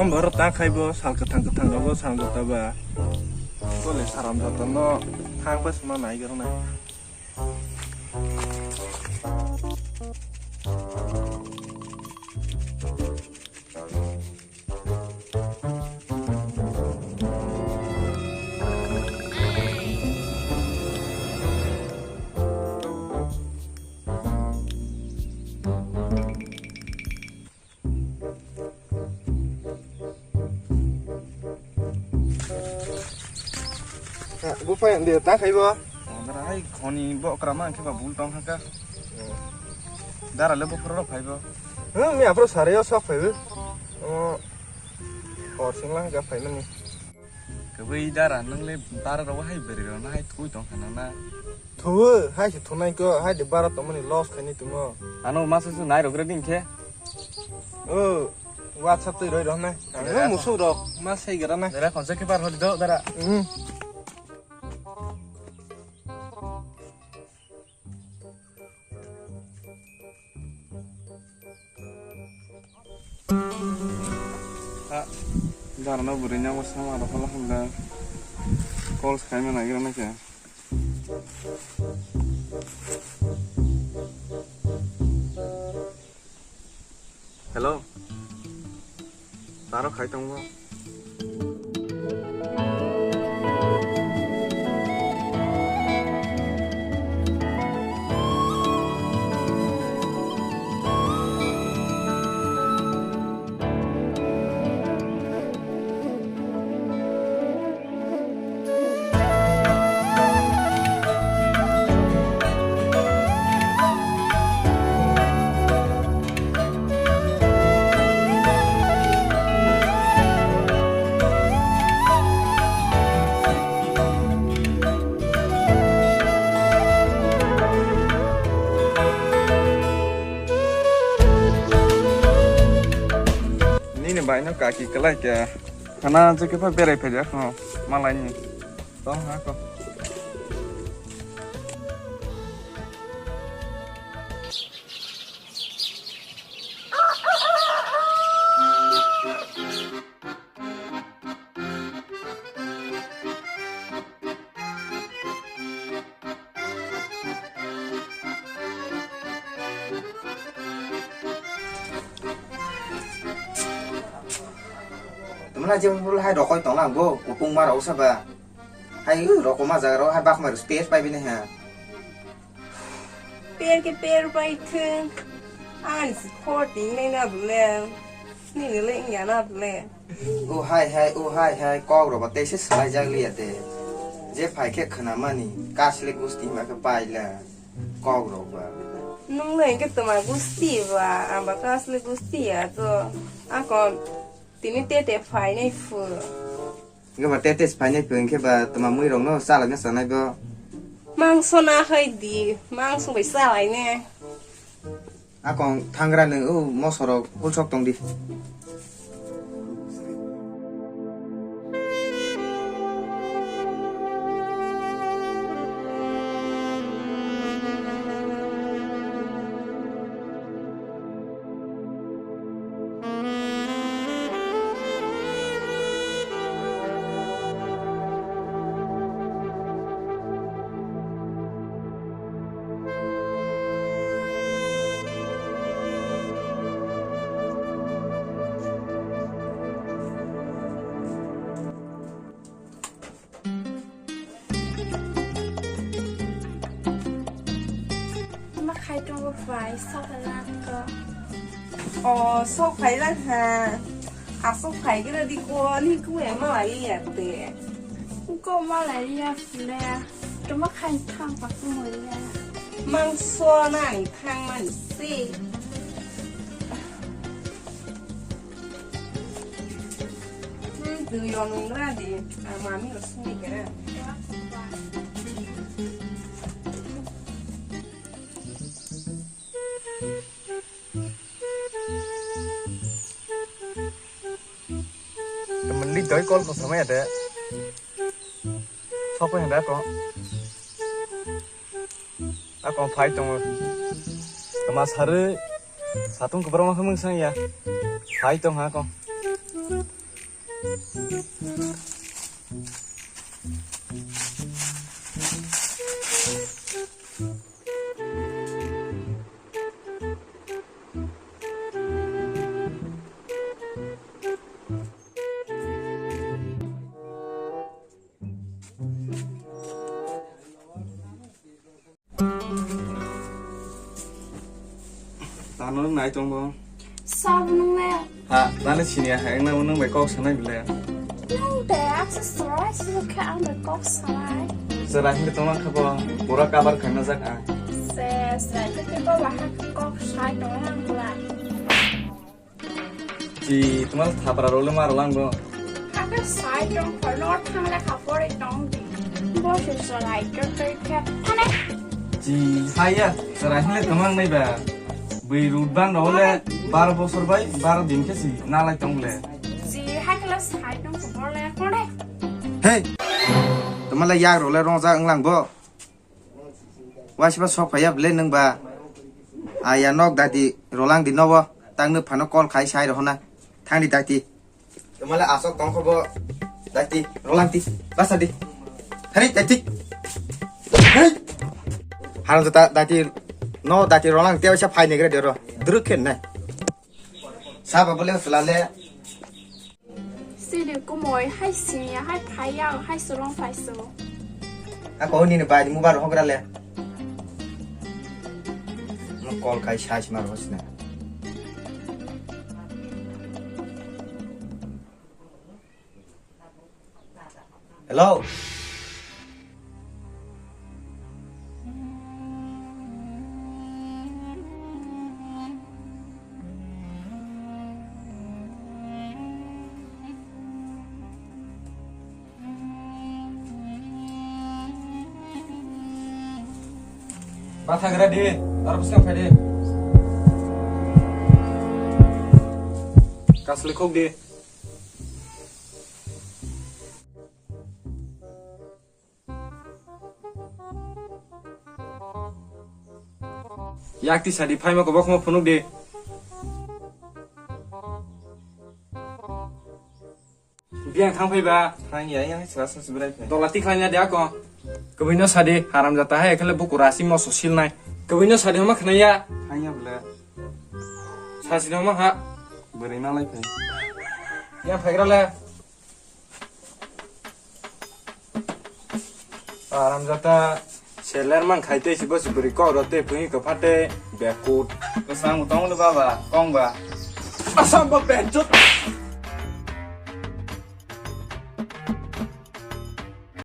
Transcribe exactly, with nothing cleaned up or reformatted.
Borok ta khaibo sal kwthang kwthang rogo sal jota ba. Kole saram jota no thang pas ma nai garo nai. Buphai ang de ta khaibo. Hai khoni bo krama khe ba bul tong haka. Dara le bo phoro phaibo. Hmm, mi aphro sare yo sok phaibo. O. Or sing lang ga phaimani. Kwbui dara nang le dara ro hai beri ro na hai thui tong khana na. Thu, hai se thunai ko, hai de bara tongmani loss khaini tumo. Ano masa su nai rok re ding khe. O, WhatsApp tei roi rohne. Ang musu rok ma sei gara na. Dara khonsa khe par holi do dara. Hmm. Ah, dara no bwrwi nang sama rok hala hamda. Calls khaima nagira na khe. Hello. Taro khai tongo. Nini bai no kaki kalai khe. Khana je khe pha berai phai jak no malai ni. Tong ha ko. Tumla je bul hai rokoi tonglang bo, kupung ma rok saba. Hai, uh, rokoma jaga rok hai bakmai rok space pai bini ha. Per ke per pai thung. Ani si khor ting nai na bule. Ni ni le nya na bule. O hai hai, o hai hai, kok rok ba tei se salai jak liya de. Je phai khe khna mani, kasle gusti ma khe paila. Kok rok ba. Nung le ke toma gusti ba, amba kasle gusti ya to. Akon tini tete phai nai phu. Hingke ba tete se phainai pho, hingke ba toma mui rok no chalai na chanai bo. Mangso na hai di, mangso bai chalai ne. Akong thangra nung o moso rok hulsok tong di. Ma khai tongo pai, sok lang ko. O, sok phai lang ha. Asok phai gira di ko, ni ku e ma lai ya te. Ko ma lai ya le. To ma khai thang pa ku mo ya. Mangso na ni thang man si. Hmm, do you know ready? Ah, mami ro sini kera. Mali doi call ko samaya de. Sopo henda ko. Akong phai tongo. Tama sari satung kubrong ma khumung sang ya. Phai tong ha kong. Tano nai tongo. Sabo nung le. Ha, tani sini ya, hai nang nung bai kok sanai bile. Nung de aksa serai sini khe ang bai kok sanai. Serai hindi tongma khe bo pura cover khaima jak ang. Se, serai khe bo bahai kok sai tong ang bla. Ji, tongma thapra role ma rolang bo. Hakhe sai tong khorno thang le kha pore tong di. Bo se serai khe tei khe thane. Ji, haya, serai hile tongma nai ba. Bui rut bang role baro bosor bai baro din khe si nalai tong le. Ji, hakhe le sai tong khorno le khore. Hey! Tongma le yak role rong ja wnglang bo. Waisba sok phaiya bwle nwng ba. Aya nok dati rolang di nobo. Tang nw phano call khai sai rohona. Thang di dati. Tumale asok tong kho bo. Dati rolang ti. Basa di. Hari dati. Hari. Haram jata dati. No dati rolang te waisa phai negre dero. Druk khen nai. Saba bole sulale. Sidi kumoi hai sini hai phai ya hai surong phai su. Ako nini bai di mubar hogra le. Mo call kai sai sima rosna. Hello. Bathagra di, aro bwswng phai di. Kasli khok di. Yak tisa di, phaima kobok phunuk di. Biyang thang phai ba. Thang ya, yang sila sila sibrai phai. Dola tikhlai na de ako. Kwbui no sadi, haram jata hai, ekhale buku rasi moso silnai. Kwbui no sadi homa khwnai ya. Thang ya bwle. Sasi no ma ha. Bwrwi ma lai phai. Yang phaigra le. Haram jata seler man khai tei si bosi bwrwi kok ro tei phui ko phate bekut. Kwsang tong le baba, kong ba. Asam ba benjot.